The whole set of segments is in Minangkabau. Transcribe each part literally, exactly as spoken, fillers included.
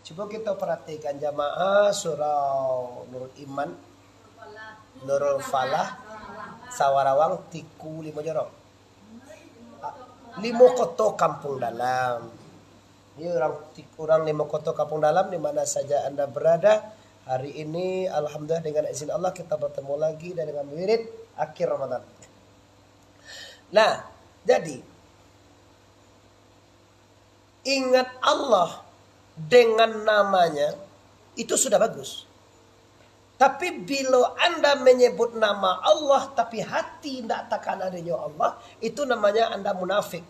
Cubo kito paratikan jamaah surau Nurul Iman, Nurul Falah, Sawarawang, Tiku Limo Jorong. Ah, Limo Koto Kampung Dalam. Ini urang, urang Limo Koto Kampung Dalam, di mana saja Anda berada. Hari ini, alhamdulillah, dengan izin Allah, kita bertemu lagi dan dengan wirid akhir Ramadan. Nah, jadi, ingat Allah dengan namanya, itu sudah bagus. Tapi, bilo Anda menyebut nama Allah, tapi hati ndak takana denyo Allah, itu namanya Anda munafik.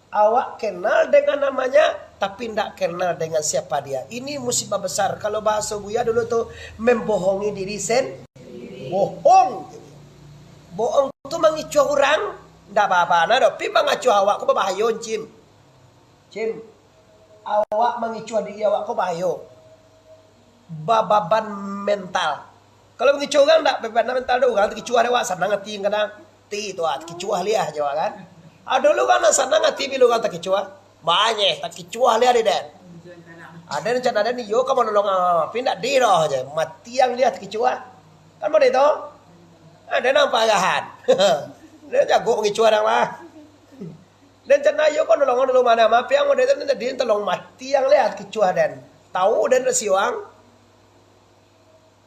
Awak kenal dengan namanya, tapi ndak kenal dengan siapa dia. Ini musibah besar. Kalau bahaso Buya dulu tu, membohongi diri sen-, bohong. Bohong tu mangicuah urang, ndak bana doh. Pi mangacuah awak ko babahayo, Cim. Cim, awak mangicuah diri awak ko bahayo. Bababan mental. Kalau mangicuah urang ndak bababan mental doh, urang takicuah dek awak, sanang ati kadang. Ti tu ah, takicuah liah jo awak kan. Ado lu urang nan sanang ati bilo urang takicuah. Banyak takicuah liah di den. Ado nan cak ado ni yo ka manolong, ah, pi ndak di doh je. Mati ang liah takicuah. Kan model tu? Ado nan parahan. Dia jago mangicuah urang lah. Den cak na yo ko nolong dulu mah, mapiang model tu, den tolong mati ang liah kicuah den. Tahu den rasio ang.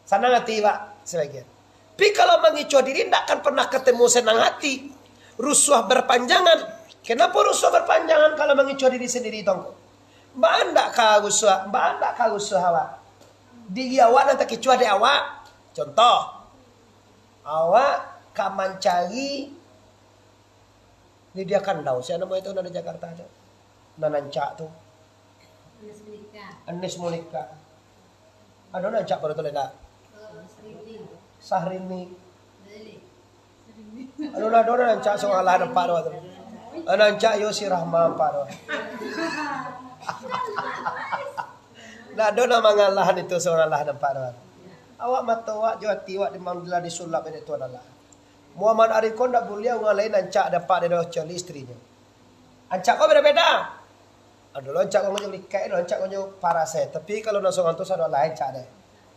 Sanang ati, Pak, sabagian. Tapi kalau mangicuah diri, ndak akan pernah katemu sanang ati. Rusuah berpanjangan. Kenapa rusuah berpanjangan kalau mangicuah diri sendiri, Tuangku? Baa ndak ka rusuah, baa ndak ka rusuah awak? Diri awak nan takicuah dek awak. Contoh, awak ka mancari Lydia Kandau, sia namo itu nan di Jakarta tu? Nan rancak tu. Anis Monica. Anis Monica. Ado nan rancak pado tu, Lenda? Oh, Syahrini. Syahrini. Boleh. Ado lah, ado nan rancak, surang alah nampak tu. Nan rancak yo si Rahma nampak tu. Ndak ado nan mangalahan itu, surang alah nampak tu. Awak mato awak jo ati awak memang lah disulap dek Tuhan Allah. Muhammad Arif ko ndak buliah urang lain rancak dapek dek doh, kecuali istrinyo. Rancak ko beda-beda. Ado lo rancak ko jo likaik, ado rancak ko jo parasai. Tapi kalau nan surang tu sado lah rancak deh.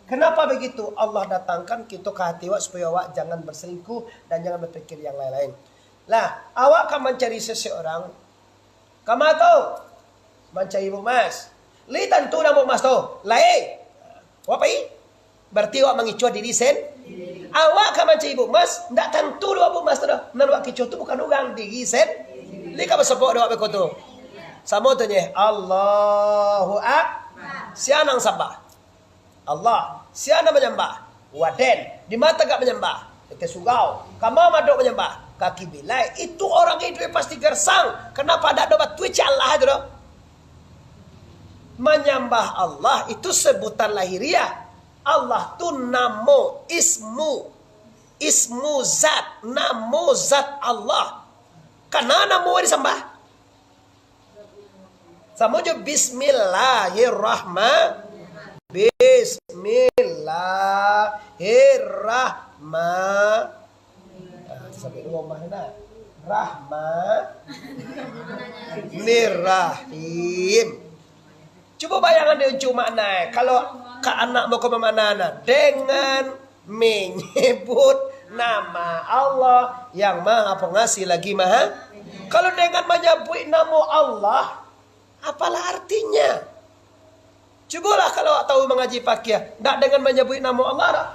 Kenapa begitu? Allah datangkan kito ka hati awak supayo awak jangan berselingkuh dan jangan berpikir yang lain-lain. Lah, awak ka mancari seseorang, kama tu? Mancari Buk Mas. Lai tantu nan Buk Mas tu. Lai. Awak pai? Berarti awak mangicuah diri sen-, awak ka mancari Buk Mas, ndak tantu doh Buk Mas tu doh. Nan awak kicuah tu bukan urang, diri sen-, lai ka basopok doh awak beko tu. Samo tu nyeh, Allahu Ak-, sia nan sambah? Allah. Sia nan manyambah? Waden. Di ma tagak manyambah? Ateh surau. Kama madok manyambah? Ka kiblaik. Itu orang iduik pasti gersang. Kenapa dak ado batua cak Allah tu doh? Manyambah Allah itu sebutan lahiriah. Allah tu namo, ismu. Ismu zat, namo zat Allah. Kana namo disambah? Samo jo bismillahirrahman-, bismillahirrahman-, Ah, sampai dua rumah ni dah. Rahmanirrahim. Cubo bayangan dek Uncu makna, eh. Kalau ka anak bako mamakna, nah, dengan menyebut nama Allah yang Maha Pengasih lagi Maha. Kalau dengan manyabuik namo Allah, apalah artinya? Cubolah kalau awak tahu mangaji pakiah, ndak dengan manyabuik namo Allah dak.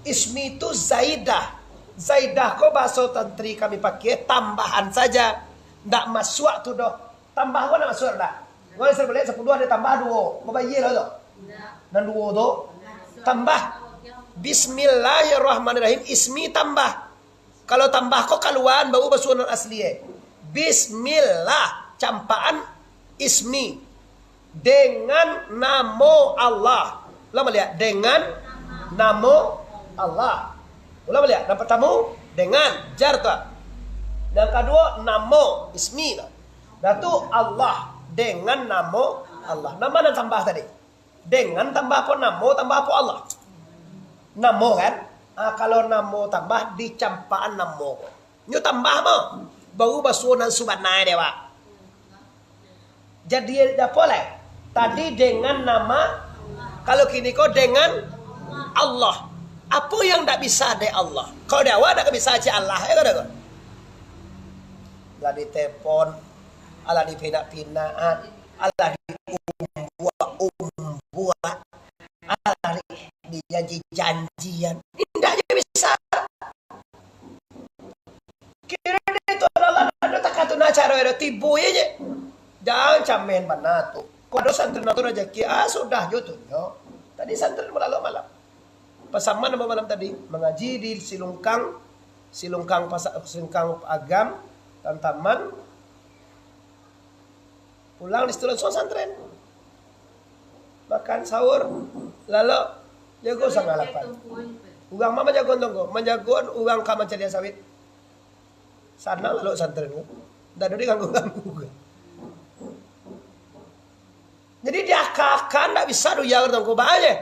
Ismi tu Zaidah. Zaidah ko bahaso santri kami pakiah tambahan saja. Ndak masuak tu doh. Tambah ko ndak masuak dak? Wah, saya balik sapuluah ado tambah duo. Babayia lah tu. Nan duo tu tambah. Bismillahirrahmanirrahim. Ismi tambah. Kalau tambah ko kaluaan, baru basuo nan asli, eh. Bismillah, campakan ismi. Dengan namo Allah. Ulang baliak, dengan namo Allah. Ulang baliak, nan partamo, dengan, jar tu. Nan kaduo, namo, ismi tu. Dah tu Allah, dengan namo Allah. Nan ma nan tambah tadi? Dengan tambah apo namo, tambah apo Allah? Namo kan? Ah, kalau namo tambah, dicampakan namo ko. Nyo tambah mah. Baru basuo nan subana dek awak. Jadi apo lai? Tadi dengan nama, kalau kini ko dengan Allah. Apo yang ndak bisa dek Allah? Kalau dek awak ndak bisa cek Allah, ya kan? Lah ditelepon, alah dipinak-pinak, alah diumbuak-umbuak, alah dijanji-janjian. Indak je bisa. Kiro itu adalah ado takatuna caro ado tibo ye je. Jan camen bana tu. Kok ado santri tu rajaki, ah, sudah jo tu nyo. Tadi santri malalok malam. Pasaman namo malam tadi? Mangaji di Silungkang, Silungkang Pasa-, Silungkang Agam, Tantaman. Pulang di situ langsuang santren. Makan sahur, lalok jago sangah lapan. Urang ma manjagoan tongko, manjagoan urang ka mancaliak sawit. Sanang lalok santren ko. Ndak ado diganggu-ganggu. Jadi diaka-aka ndak bisa duya tongko, baa je.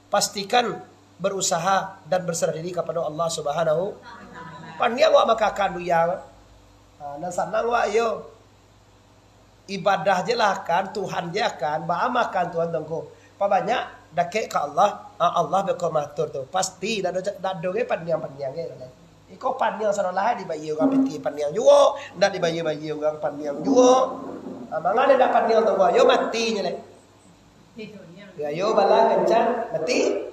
Pastikan berusaha dan berserah diri kepada Allah Subhanahu. Paniang awak maka-aka duya. Ha, nan sanang awak iyo. Ibadah je lah kan, Tuhan je kan, baa makan Tuhan tongko. Pabanyak dakek ka Allah, ah, Allah beko maatur tu. Pasti, ndak ado, ndak ado ge paniang-paniang ge. Iko paniang sarolah dibayia urang pitih paniang juo, ndak dibayia-bayia urang paniang juo. Ah, manga ndak paniang tongko, yo mati nyo leh. Yo, yo bala kencang, mati.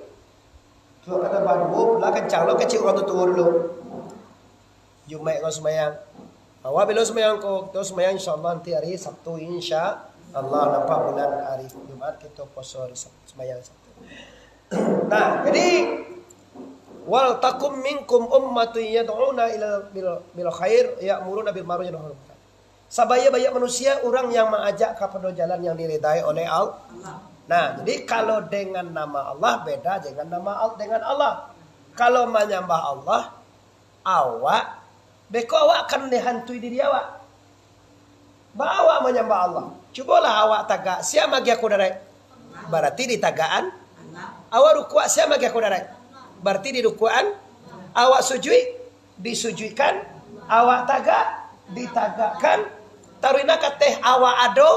Sudah kata baduo, bala kencang lo kecek urang tuo-tuo dulu. Jumaik ko sumbayang. Awak bilo sumbayang ko, kito sumbayang insya Allah nanti hari Sabtu, insya Allah nampak bulan hari Jumaat kito puaso hari Sabtu, sumbayang Sabtu. Nah, jadi wal takum minkum ummatun yad'una ila bil, bil khair ya'muruna bil ma'ruf yanhauna 'anil munkar. Sabaya-baya manusia urang yang maajak kapado jalan yang diridai oleh Allah. Nah, jadi kalau dengan nama Allah beda dengan nama Al-, dengan Allah. Kalau manyambah Allah, awak, beko awak kan dihantui diri awak. Baa awak manyambah Allah? Cubolah awak tagak, sia magiah kudarat? Barati ditagakan. Awak rukuak, sia magiah kudarat? Barati dirukuakan. Awak sujuik, disujuikkan. Awak tagak, ditagakkan. Taruihna kateh awak ado,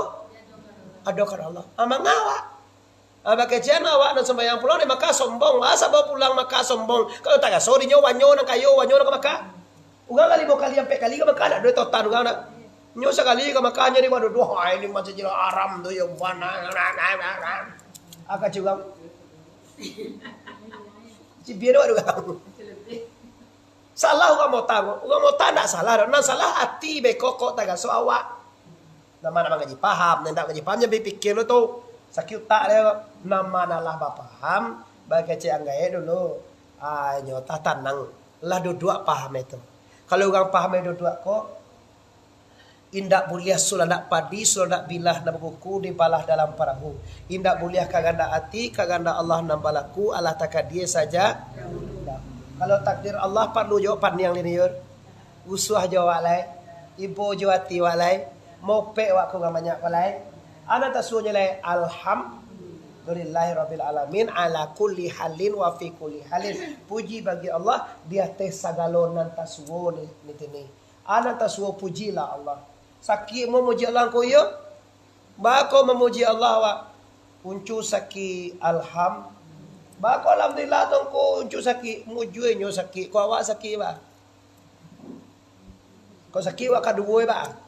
adokan Allah. Amang awak. Ah, bakecekan awak nan sumbayang pulang di Makkah sombong. Masa bawa pulang Makkah sombong? Kalau tagaso dinyo wanyo nan kayo, wanyo nan ka Makkah. Urang lah limo kali, ampek kali ka Makkah, nak duit totan urang nak. Nyo sakali ka Makkah, nyo di waduh, duh, ai, di Masjidil Haram tu, yo, bukan, nah, nah, nah, nah, nah. Aka curang. Cibia tu waduh urang. Salah urang mota, urang mota ndak salah doh. Nan salah ati beko kok tagaso awak. Nan ma nak mangaji paham, nan indak mangaji paham, jan pikia lo tu. Sakik utak dia. Nan ma nan lah bapaham, bakecek anggaik dulu. Ah, nyo tah tanang. Lah duduak paham itu. Kalau urang paham yang duduak ko, indak buliah suladak padi, suladak bilah nan babuku dibalah dalam parahu. Indak buliah kagandak ati, kagandak Allah nan balaku, alah takadie saja. Kalau takdir Allah, parlu jo paniang liniur. Usuah jo awak lai, ibo jo ati awak lai, mopek awak ko urang banyak ko lai. Anan tasuonyo lai, alhamdulillahirabbil alamin, ala kulli halin wa fi kulli halin. Puji bagi Allah di ateh sagalo nan tasuo ni, ni tini. Anan tasuo pujilah Allah. Sakik mo muji Allah ko iyo? Baa ko mamuji Allah awak? Uncu sakik, alham. Baa ko alhamdulillah tu ko uncu sakik, mujue nyo sakik, ko awak sakik baa? Kok sakik wak kaduo, Pak?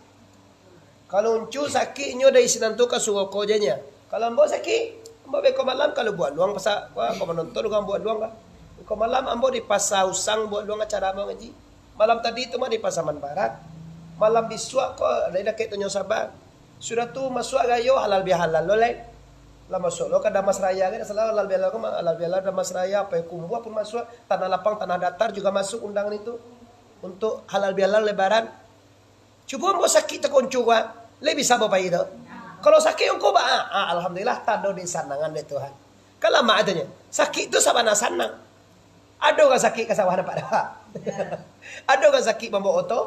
Kalau uncu sakik nyo dari sinan tu ka surau ko je nyo. Kalau ambo sakik, ambo beko malam kalau buah luang pasa, wah, ko manonton urang buah luang ka. Beko malam ambo di Pasa Usang buah luang acara ambo ngaji. Malam tadi tu mah di Pasaman Barat. Malam bisuak ko dari dakek Tanjung Sabang. Sudah tu masuak rayo halal bihalal lo lai. Lah masuak lo ka Damas Raya kan, salah halal bihalal ko mah, halal bihalal Damas Raya, Payakumbuah pun masuak, Tanah Lapang, Tanah Datar juga masuk undangan itu. Untuk halal bihalal Lebaran. Cubo ambo sakik takonco ko, ah. Lai bisa ambo pai tu. Kalau sakik angku, ba, ah, ah, alhamdulillah, tando disanangan dek Tuhan. Kan lamak katonyo. Sakik tu sabana sanang. Ado urang sakik ka sawah nampak dek awak? Ado urang sakik mambaok oto?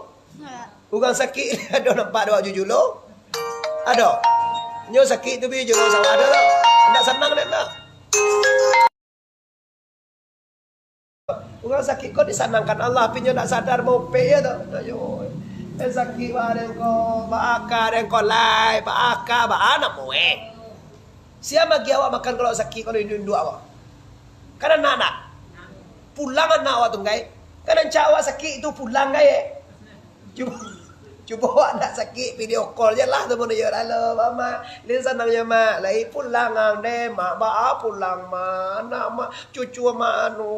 Urang sakik ado nampak dek awak jujulo? Ado. Nyo sakik tu bi julo sawah ado tu. Indak sanang dek tu. Urang sakik ko disanangkan Allah, tapi nyo ndak sadar mopek yo tu. Ayo. Eh, sakik ba den ko, ba aka den ko lai, ba aka, ba anak mueh. Sia magiah awak makan kalau sakik, kalau induak-induak awak? Kan anak, nak? Pulang anak awak tu, nggai. Kan ancak awak sakik tu pulang, nggai, eh? Cubo, cubo awak nak sakik, video call je lah tu, mun iyo, "Halo, Mak, Mak. Lin sanang yo, Mak. Lai pulang ang deh, Mak. Baa pulang, Mak? Anak, Mak, cucu, Mak, anu,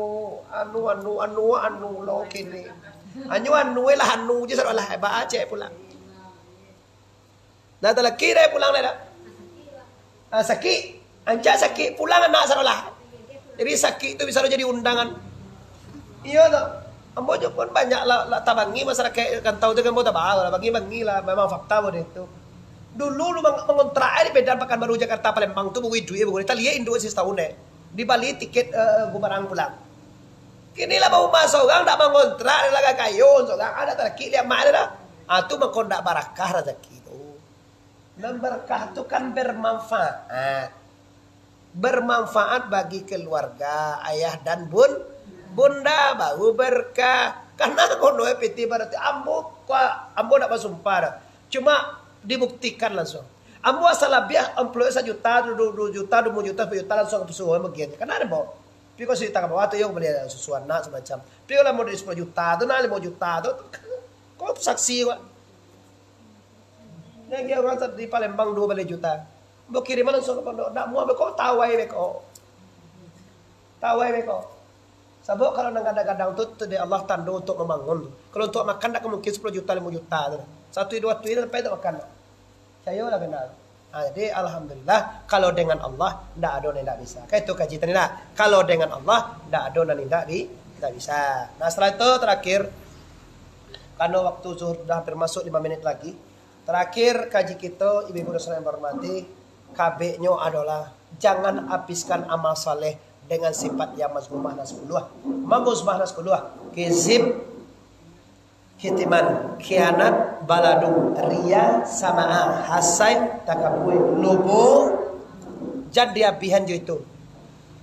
anu, anu, anu, anu lo kini." Anyo anu lah, anu je sadolah. Baa cek pulang. Nah, talaki deh pulang deh, dah. Ah, sakik. Ancak sakik, pulang anak sadolah. Jadi, sakik tu bisa jadi undangan. Iyo tu. Ambo jo pun banyak lah, lah tabangi masyarakat rantau tu kan, ambo tabao lah, bangi-bangi lah, memang fakta bodoh itu. Dulu lu mang-, mangontrak di Medan, Pakanbaru, Jakarta, Palembang tu, bagi duit, bagi taliak induk si setahun deh. Dibali tiket, eh, gumarang pulang. Kini lah baumah sorang, dak mangontrak, dak lah kayo sorang, ado talaki liak mak dah. Ah, tu mangko ndak barakah razaki tu. Nan barakah tu kan bermanfaat. Bermanfaat bagi keluarga, ayah dan bun-, bunda, baru berkah. Karena kono eh, piti barati ambo, kua-, ambo ndak basumpah dah. Cuma dibuktikan langsung. Ambo asa labiah amplop sajuta, du-, du-, duo juta, duo juta, sapuluah juta langsung ka pasuruah bagian. Karena ambo Pi ko sajuta ka bawah tu, yo, bali susu anak samacam. Pi ko lah modal sapuluah juta tu, nah, limo juta tu, ko saksi ko. Nan agiah urang sa-, di Palembang duo baleh juta. Ambo kiriman langsung ka pondok. Ndak muah beko, tawai beko. Tawai beko. Sabab kalau nan gadang-gadang tu, tu dek Allah tando untuak mambangun tu. Kalau untuak makan, ndak ka mungkin sapuluah juta, limo juta tu. Satu duo tu sampai untuak makan. Cayolah kena. Ha, jadi, alhamdulillah, kalau dengan Allah, ndak ado nan indak bisa. Kan itu kaji tadi lah. Kalau dengan Allah, ndak ado nan indak bi-, indak bisa. Nah, setelah itu, terakhir, karena waktu zuhur sudah hampir masuk lima menit lagi, terakhir, kaji kita, ibu-ibu dan saudara yang berhormati, kabeknyo adalah jangan habiskan amal saleh dengan sifat yang mazmumah nan sepuluh. Mazmumah nan sepuluh, kizib, kitiman, khianat, baladu, riya, sama'a, hasad, takabua, lobo, jan diabihan jo itu.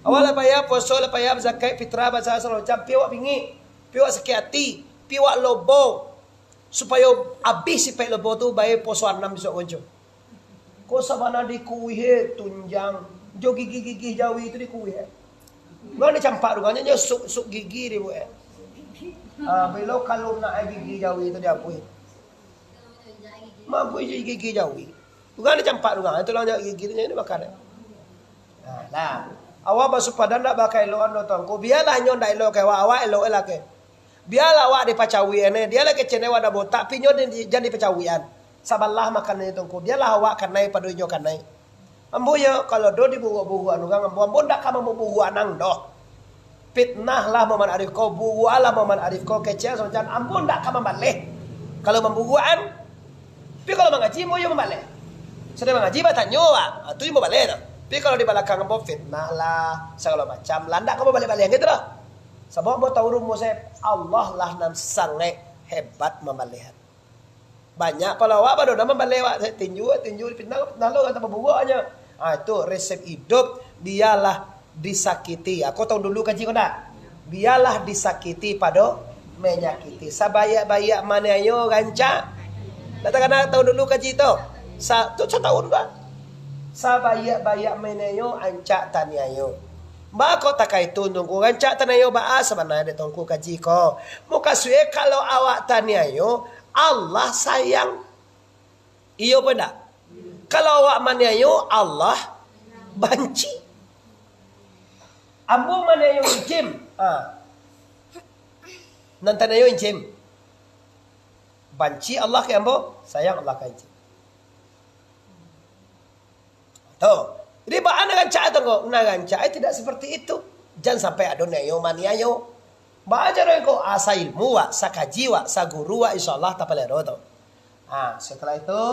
Awak lah payah puaso, lah payah zakat, fitrah, bazakat, sagalo macam, pi awak bingik, pi awak sakik ati, pi awak lobo, supayo abih sipaik lobo tu, bae puaso anam bisuak konco. Ko sabana dikuih, eh, tunjang. Jo gigi-gigi jawi tu dikuih, eh. Bukan dicampak tu, kan, nyo sup, sup gigi dibuek, eh. Ah, bilo kalau nak, eh, gigi jawi tu diapuih. Mabuih jo gigi jawi. Bukan dicampak tu, kan, tulang jawi gigi tu, nyo makan, eh. Nah, lah. Awak basupadan ndak bakaelokan doh, Tuangku. Bialah nyo ndak elok ka awak, awak elok lah ke. Bialah awak dipacawikan, eh. Bialah kecek awak dah botak, tapi nyo di-, jan dipacawikan. Sabalah makanannyo, Tuangku. Bialah awak kanai pado inyo kanai. Ambo yo, kalau doh diburuak-buruakan urang, ambo, ambo ndak ka mamburuakan ang doh. Fitnah lah Muhammad Arif ko, buruak lah Muhammad Arif ko, kecek samacam, ambo ndak ka mambaleh. Kalau mamburuakan, tapi kalau mangaji, ambo yo mambaleh. Sadang mangaji, batanyo, ah, tu ambo baleh tu. Tapi kalau di balakang ambo fitnah lah, sagalo macam lah, ndak ka mambaleh-baleh gitu doh. Sabab ambo tahu rumus, eh, Allah lah nan sangaik hebat mambaleh. Banyak palo awak, baru dah mambaleh awak, tinju, tinju, fitnah, fitnah lo, kata baburuaknyo. Ah, itu resep idup, bialah disakiti. Aku tahu dulu kaji ko ndak? Bialah disakiti pado menyakiti. Sabaiak-baiak maniayo rancak. Ndak takana tahu dulu kaji tu? Sa-, tu satahun, Pak. Sabaiak-baiak maniayo rancak taniayo. Baa kok takah itu, Tuangku, rancak taniayo baa sabananyo dek Tuangku kaji ko? Mukasuiknyo kalau awak taniayo, Allah sayang. Iyo apo indak? Kalau awak maniayo, Allah banci. Ambo maniayo Injim. Ha. Nan taniayo Injim. Banci Allah ka ambo, sayang Allah ka Injim. Tu. Jadi, baa nan rancak tu ko? Nan rancak, eh, tidak seperti itu. Jan sampai ado niayo maniayo. Baa caro ko? Asa ilmu wak, sakaji wak, saguru wak, insya Allah tapalero tu. Ha, setelah itu,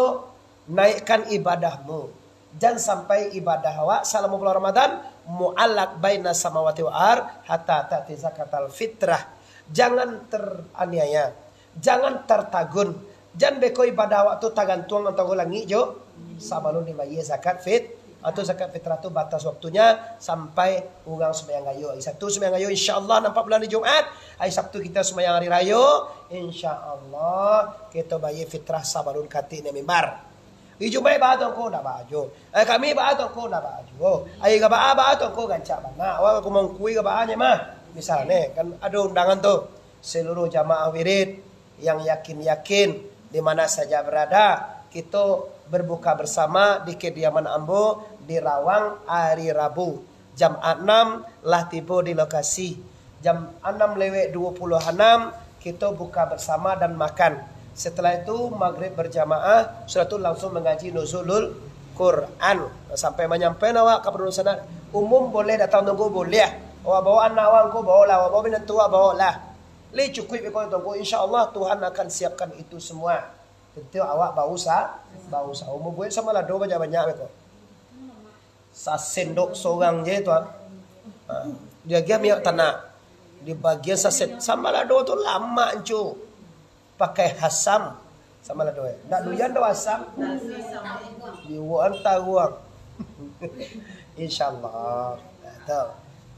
naikkan ibadahmu. Jan sampai ibadah awak salamo bulan Ramadan mu'allaq baina samawati wal ard hatta ta'ti zakatal fitrah. Jangan teraniaya. Jangan tartagun. Jan beko ibadah awak tu tagantuang antaro langik jo sabalun dibayia zakat fit-, atau zakat fitrah tu batas waktunya sampai urang sumbayang gayo. Hari Sabtu sumbayang gayo, insya Allah, nampak bulan di Jumat. Hari Sabtu kita sumbayang hari rayo, insya Allah kita bayia fitrah sabalun katik naiak mimbar. Ijumaik baa tu angku, ndak baa juo. Eh, Kamih baa tu angku, ndak baa juo. Ari Gabaa baa tu angku, rancak bana. Awak ka mangkui Gabaanyo mah. Misalnyo, kan ado undangan tu. Seluruh jamaah wirid yang yakin-yakin di mana saja berada, kito berbuka bersama di kediaman ambo di Rawang ari Rabu. Jam anam lah tibo di lokasi. Jam anam lewat dua puluh anam, kito buka bersama dan makan. Setelah itu, magrib berjamaah, sudah tu langsung mangaji Nuzulul Quran. Sampai manyampai awak ka padudukan sanak. Umum boleh datang tunggu, boleh. Awak bawa anak awak, angku bawalah. Awak bawa minantu awak, bawalah. Lai cukuik beko tu, angku. Insya Allah, Tuhan akan siapkan itu semua. Penting awak bausaha, bausaha. Umur buek samalado banyak-banyak beko. Sasendok sorang je tu, ah. Ha. Diagiah minyak tanak. Di bagian saset, samalado tu lamak, ancu. Pakai asam. Samalado, eh. Ndak doyan doh asam. Diuwakan taruang. Insya Allah. Nah, tu.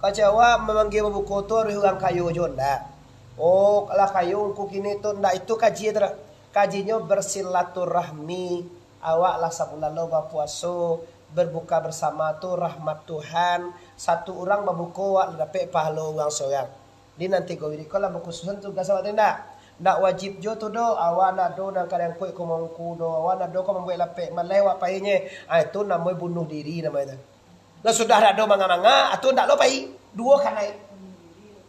Kecewa mamanggia babuko tu harus urang kayo jo, ndak? Oh, lah kayo angku kini tu, ndak itu kaji tu dah. Kajinyo bersilaturahmi. Awak lah sabulan lo bapuaso, berbuka bersama tu rahmat Tuhan. Satu urang babuko, awak lah dapek pahalo urang sorang. Di nan tigo wirid ko lah bakhususan tugas awak tu, ndak? Ndak wajib jo tu doh, awak ndak ado nan ka diangkuik ka mangku doh, awak ndak ado ka mambuek lapek, maleh awak painyo. Ah, itu namonyo bunuh diri namonyo tu. Lah sudah ndak ado manga-manga, ah, tu ndak lo pai. Duo kanai.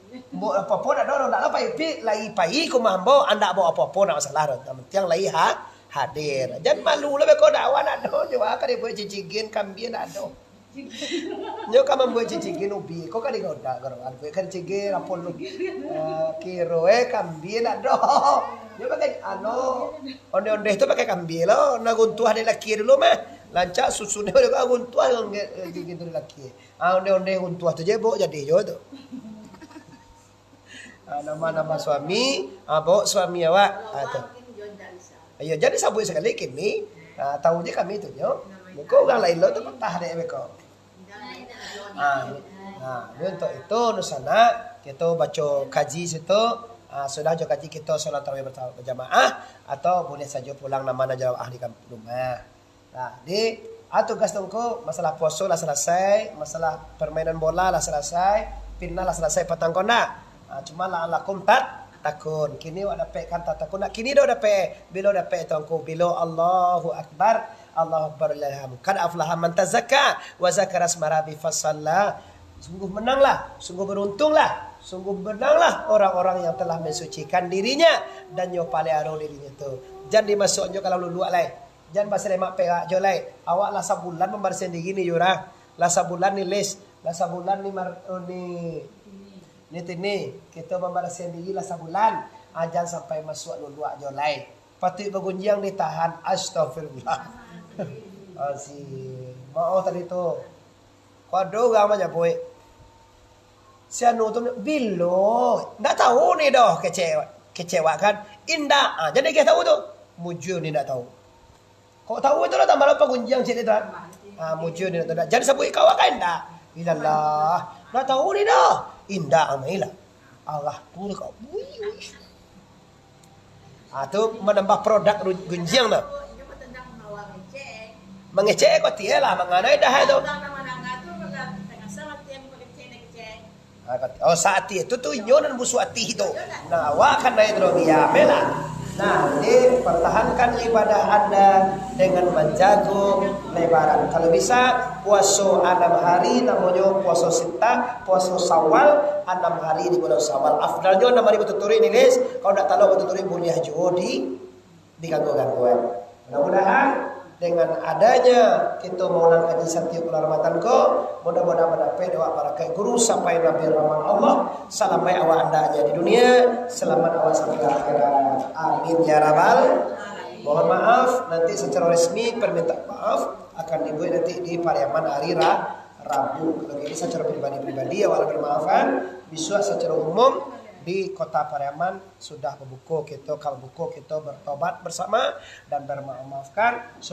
Mbok apo-apo ndak ado, ndak lo pai. Pi, lai pai ka rumah ambo, andak bawa apo-apo, ndak masalah doh. Nan penting lai ha-, hadir. Jan malu lah beko, dak awak ndak ado, jo awak ka dibuek cicigian, kambia ndak ado. Nyo ka mambuek cicigian ubi, ko ka digoda, ka digoda, ka dicigir, apo lu. Ah, kiro, eh, kambia ndak ado. Nyo pakai, anu, ondeh-ondeh tu pakai kambia lo, nah guntuah dek laki dulu mah. Rancak susunnyo dek guntuah, gitu dek laki. Ah, ondeh-ondeh guntuah tu je, bok, jadi jo tu. Ah, nama-nama suami, ah, bok suami awak. Ah, tu. Iyo, jan disabuik sakali kini. Ah, tahu je kami tu nyo. Beko urang lain lo tu patah dek beko. Ah, ah, jadi untuak itu, dunsanak, kito baco kaji situ, ah, sudah jo kaji kito salat tarawih berta-, berjamaah, atau buliah sajo pulang nan ma nan jo ahli kam-, rumah. Nah, di, ah, tugas tu angku, masalah puaso lah salasai, masalah permainan bola lah salasai, pinah lah salasai patang ko ndak? Ah, cuma la'allakum tattaqun. Kini awak dapek kan tattaqun ndak? Kini doh dapek. Bilo dapek tu angku? Bilo Allahu Akbar, Allahu Akbar lillah. Qad aflaha man tazakka, wa zakara isma rabbi fasalla. Sungguh menanglah, sungguh beruntunglah, sungguh menanglah orang-orang yang telah mensucikan dirinya dan nyo paliharo dirinyo tu. Jan dimasuaknyo ka dalam luluak lai. Jan basalemak perak jo lai. Awak lah sabulan mambarasiahan diri ni, Yura. Lah sabulan ni, Lis. Lah sabulan ni, Mar-, oh, ni, ni Tini. Kito mambarasiahan diri lah sabulan. Ah, jan sampai masuak luluak jo lai. Patuik bagunjiang ditahan. Astagfirullah. Azim. Maoh tadi tu. Kok ado urang manyabuik, si anu tu, bilo, ndak tahu ni doh, kecek, kecek awak kan? Indak. Ah, jan diagiah tahu tu. Mujur ni ndak tahu. Kok tahu tu lah, tambah lo pagunjiang cik tu. Ah, mujur ni ndak tahu. Jan sabuik ka awak kan indak. Ilallah. Ndak tahu ni doh. Indak, amailah. Allah pun kau. Ui, ui. Ah, tu manambah produk ru-, gunjiang tu. Mangecek ko tiek lah, manganai dah tu. Ah, ko ti-, oh, saat itu tu inyo nan busuak ati tu. Nah, awak kan naik terus, diam lah. Nah, jadi pertahankan ibadah anda dengan manjago lebaran. Kalau bisa, puaso anam hari, namonyo puaso sitah, puaso Syawal, anam hari di bulan Syawal. Afdalnyo anam hari batutuik ni, Lis. Kalau ndak talok batutuik, buliah juo di, diganggu-gangguan. Mudah-mudahan dengan adanya kito maulang kaji satiok bulan Ramadan ko, mudah-mudahan mandapek dek awak barakat guru sampai Nabi rahmat Allah, salamaik awak andaknya di dunia, selamat awak sampai akhirat. Amin ya rabbal. Mohon maaf, nanti secara resmi permintaan maaf akan dibuat nanti di Pariaman hari Ra-, Rabu. Kalau gitu secara pribadi-pribadi awak lah dimaafkan. Bisuak secara umum di Kota Pariaman sudah babuko, kito ka babuko, kito bertobat bersama dan bermaaf-maafkan.